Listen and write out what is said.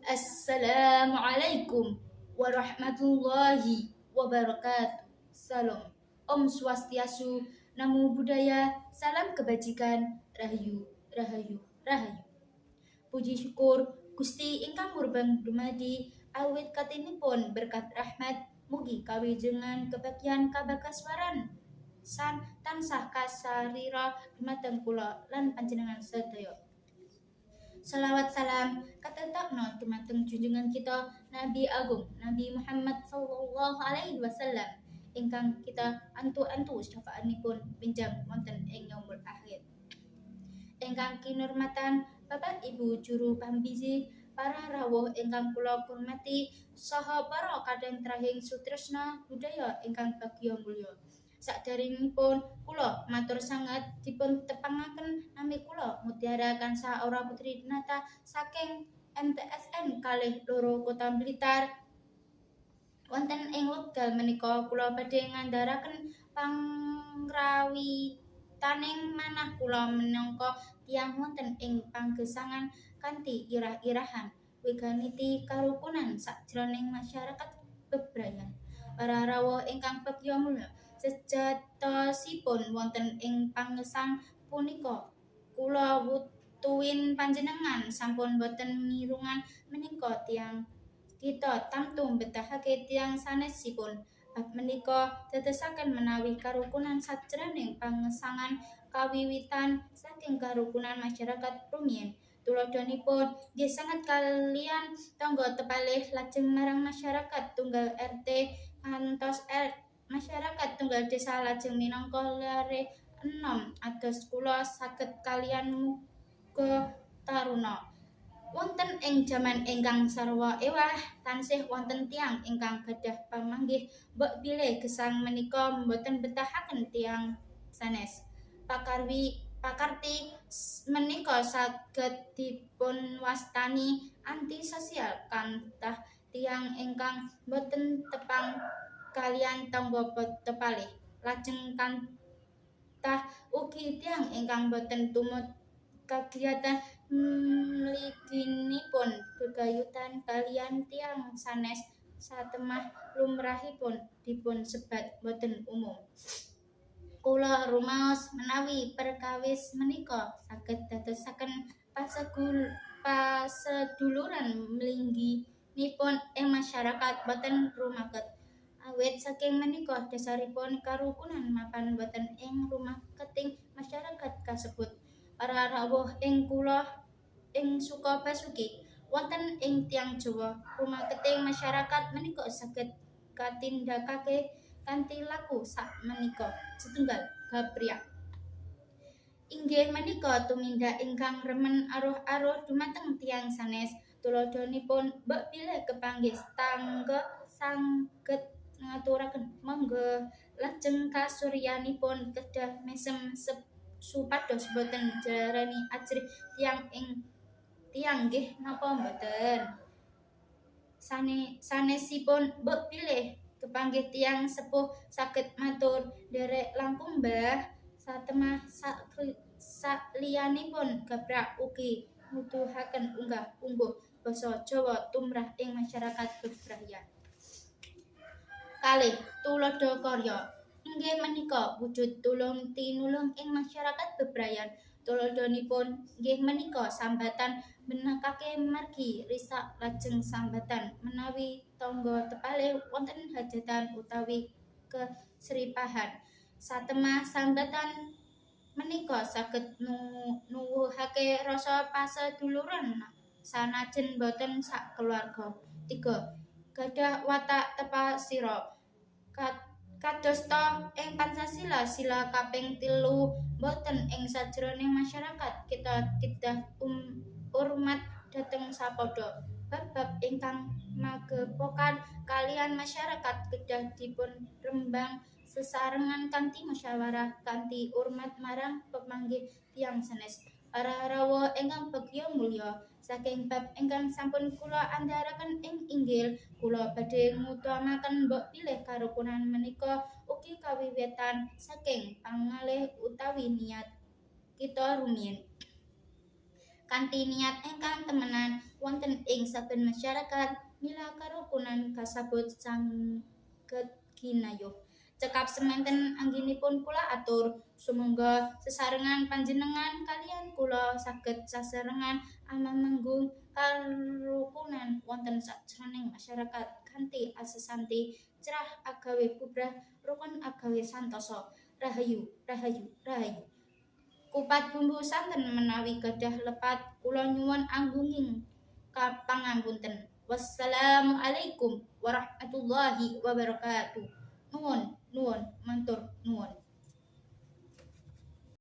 Assalamualaikum warahmatullahi wabarakatuh. Salam. Om Swastiastu, Namo Buddhaya, salam kebajikan, rahayu, rahayu, rahayu. Puji syukur Gusti ingkang murbeng dumadi awit katinipun berkat rahmat mugi kawijengan kebagyan kabakaswaran san tansah kasarira dumateng kula lan panjenengan sedaya. Salawat salam katetapno dumateng junjungan kita Nabi Agung Nabi Muhammad sallallahu alaihi wasallam ingkang kita antu-antu syafaatipun benjang wonten ing yaumul akhir. Ingkang kinurmatan Bapak Ibu juru pambiji, para rawuh ingkang kula hormati, saha para kadang trahing sutresna budaya ingkang bagya mulya. Saderengipun kula matur sanget dipun tepangaken, nami kula Mutiara Kansa Aura Putri Dinata saking MTSN 22 Kota Blitar. Wonten ing wekdal menika kula badhe ngandharaken pangrawitaning manah kula minangka tiyang wonten ing panggesangan kanthi irah-irahan wiganiti karukunan sajroning masyarakat bebrayan. Para rawuh ingkang bagya mulya, sejatosipun wonten ing pangesang punika kula wutuwin panjenengan sampun boten mirungan menika tiyang kita tamtu mbetahake tiyang sanesipun. Bab menika dadosaken menawi karukunan sajroning pangesangan kawiwitan saking karukunan masyarakat rumiyin. Tuladhanipun nggih sanget kaliyan tangga tepalih, lajeng marang masyarakat tunggal RT ngantos masyarakat tunggal desa, lajeng minangka lare enom ados kula saged kaliyan muga taruna. Wonten ing jaman ingkang sarwa ewah tansih wonten tiyang ingkang gadah pamanggih mbok bilih gesang menika boten betahaken tiyang sanes. Pakarti menika saged dipunwastani anti sosial. Kathah tiyang ingkang boten tepang kaliyan tangga tepalih. Lajeng kathah ugi tiyang ingkang boten tumut kagiyatan mliginipun gegayutan kaliyan tiyang sanes, satemah lumrahipun dipunsebat boten umum. Kula rumaos menawi perkawis menika saged dadosaken paseduluran mliginipun ing masyarakat boten rumaket. Awit saking menika dasaripun karukunan mapan boten ing rumaketing masyarakat kasebut. Para rawuh ing kula ing suka basuki wonten ing tiyang Jawa, rumaketing masyarakat menika saged katindakake kanthi laku sakmenika. Setunggal, gapryak. Inggih menika tumindak ingkang remen aruh-aruh dumateng tiyang sanes. Tuladhanipun mbok bilih kepanggih tangga saged ngaturaken "Monggo", lajeng kasuryanipun kedah mesem supados boten njalarani ajrih tiyang ing tiyang, nggih napa mboten? Sanesipun mbok bilih kepanggih tiyang sepuh saged matur "Nderek langkung, Mbah". Satemah sakliyanipun gaprak ugi nuduhaken unggah ungguh basa Jawa tumrah ing masyarakat bebrayan. Kalih, tuladha karya. Inggih menika wujud tulung tinulung ing masyarakat bebrayan. Tuladhanipun inggih menika sambatan mbenakake margi risak, lajeng sambatan menawi tangga tepalih wonten hajatan utawi kesripahan. Satemah sambatan menika saged nuwuhake rasa paseduluran sanajan boten sakeluarga. Tiga, gadah watak tepasira. Kadosta ing Pancasila sila kaping 3, boten ing sajroning masyarakat kita kedah urmat dhateng sapadha. Bab-bab ingkang magepokan kaliyan masyarakat kedah dipunrembag sesarengan kanthi musyawarah kanthi urmat marang pemanggih tiyang sanes. Para rawuh ingkang bagya mulya, saking bab ingkang sampun kula andharaken ing inggil, kula badhe ngutamaken mbok bilih karukunan menika ugi kawiwitan saking pangalih utawi niat kita rumiyin. Kanthi niat ingkang temenan. wonten ing saben masyarakat mila karukunan kasebut saged ginayuh. Cekap semanten anggenipun kula atur, sumangga sesarengan panjenengan kaliyan kula saged sesarengan amanggung karukunan wonten sajroning masyarakat kanthi asesanti, crah agawe bubrah, rukun agawe santosa. Rahayu, rahayu, rahayu. Kupat bumbu santen menawi gadah lepat kula nyuwun agunging pangapunten. Wassalamualaikum warahmatullahi wabarakatuh. Nuwun, nuwun, matur nuwun.